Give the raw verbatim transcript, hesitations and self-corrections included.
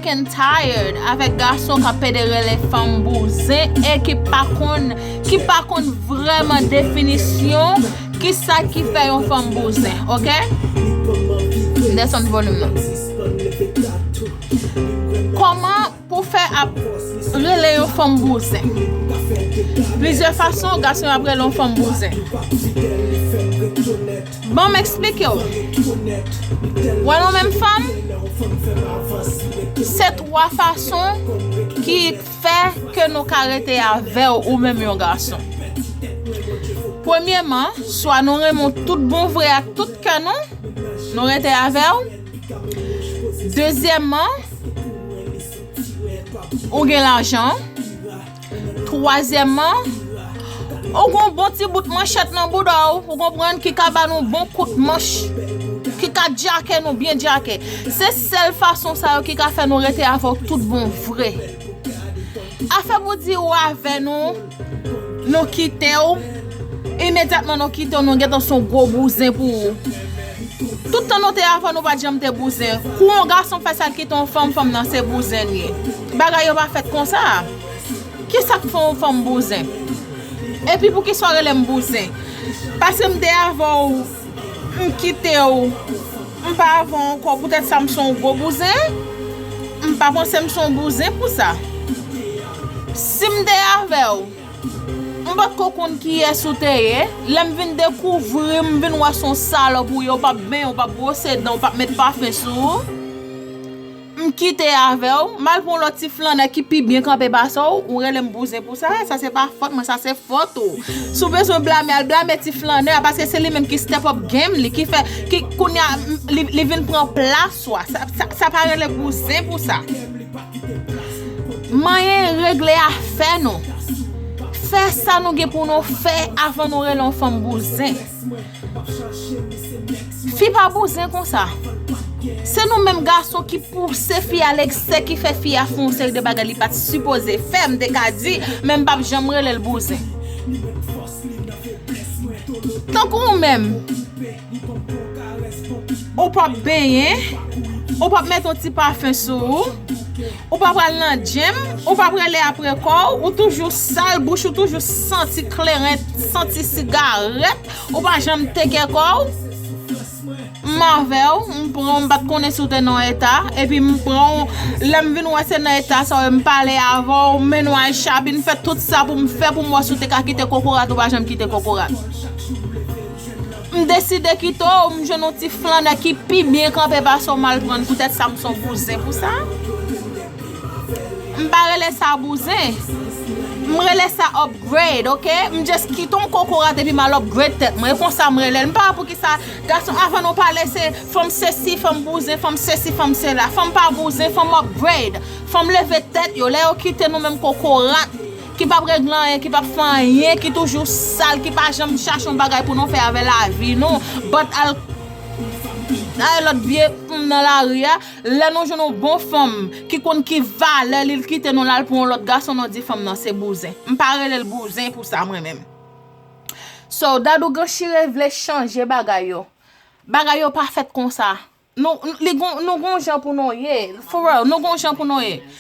Fucking tired avèk gason k ap pede rele fanm bouzen e ki pa konn, ki pa konn vrèman definisyon kisa ki fè yon fanm bouzen, oke? Desann volim nan. Kòman pou fè ap rele yon fanm bouzen? Plizyè fason gason yo ap rele yon fanm bouzen. Ban m eksplike w. Wè nou menm fanm, se twa fason ki fè ke nou ka rete avè w, ou menm yon gason. Premyèman, swa nou renmen w tout bon vre ak tout kè nou, nou rete avè w. Dezyèmman, ou gen lajan. Twazyèmman, ou gon bon ti bout manchèt nan bouda w, ou konprann, ki ka ba nou bon kout manch, ki ka djake nou byen djake. Se sèl fason sa yo ki ka fè nou rete avè w tout bon vre. Afè pou di ou avè nou, nou kite w, imedyatman nou kite w, nou gentan se yon gwo bouzen pou ou. Tout tan nou te avè w, nou pa t janm te bouzen. Kou yon gason fè sa, l kite yon fanm, fanm nan se bouzen l ye. Bagay yo pa fèt konsa. Kisa k fè yon fanm bouzen? Epi poukisa w rele m bouzen? Paske m te avè w, m kite w, m pa avè w ankò, poutèt sa m se yon gwo bouzen? M pa panse m se yon bouzen pou sa. Si m te avè w, m potko konn kiyès ou te ye. Lè m vin dekouvri, m vin wè se yon salòp ou ye, ou p ap benyen, ou p ap bwose dan, ou p ap met pafen sou ou. M kite avè w, m al pran yon lòt ti flannè ki pi byen kanpe pase w, ou rele m bouzen pou sa, sa se pa fòt mwen, sa se fòt ou. Si w bezwen blame, al blame ti flannè a, paske se li menm ki step up game li, ki fè, ki, kounye a, m, li, li vin pran plas ou a. Sa, sa, sa pa rele bouzen pou sa. Manyen regle afè nou. Fè sa nou gen pou nou fè avan nou rele yon fanm bouzen. Fi pa bouzen konsa. Se nou menm gason ki pouse fi a leksè, ki fè fi a fè yon seri de bagay li pa t sipoze fè, m te ka di, men m p ap janm rele l bouzen. Tankou ou menm, ou p ap benyen, ou p ap met yon ti pafen sou ou, ou pa pral nan gym, ou p ap rele apre kò w, ou toujou sal, bouch ou toujou santi kleren, santi sigarèt, ou pa janm teke kò w. M avè w, m pran w, m pa t konnen si w te nan eta, epi m pran w, lè m vin wè se nan eta sa w ye, m pale avè w, m mennen w al chapi, m fè tout sa pou m fè pou m wè si w te ka kite kokorat, ou pa janm kite kokorat. M deside kite w, m jwenn yon ti flannè ki pi byen kanpe pase w, m al pran l, poutèt sa m se yon bouzen pou sa. M pa rele sa bouzen. M rele sa upgrade, oke? M just kite yon kokorat epi m al upgrade tèt mwen. E konsa m rele l. M pa wè poukisa gason avan nou pale se fanm sesi, fanm bouzen, fanm sesi, fanm sela. Fanm pa bouzen, fanm upgrade. Fanm leve tèt yo. Lè yo kite nou menm kokorat ki p ap regle anyen, ki p ap fè anyen, ki toujou sal, ki pa janm chache yon bagay pou nou fè avè lavi nou. But al, al lòt vye fanm nan lari a, lè nou jwenn yon bon fanm ki konn ki valè li, l kite nou l al pran yon lòt gason, nou di fanm nan se bouzen. M pa rele l bouzen pou sa mwen menm. So, Dadou Gran Chire vle chanje bagay yo. Bagay yo pa fèt konsa. Nou, li gon, nou gon jan pou nou ye. For real, nou gon jan pou nou ye.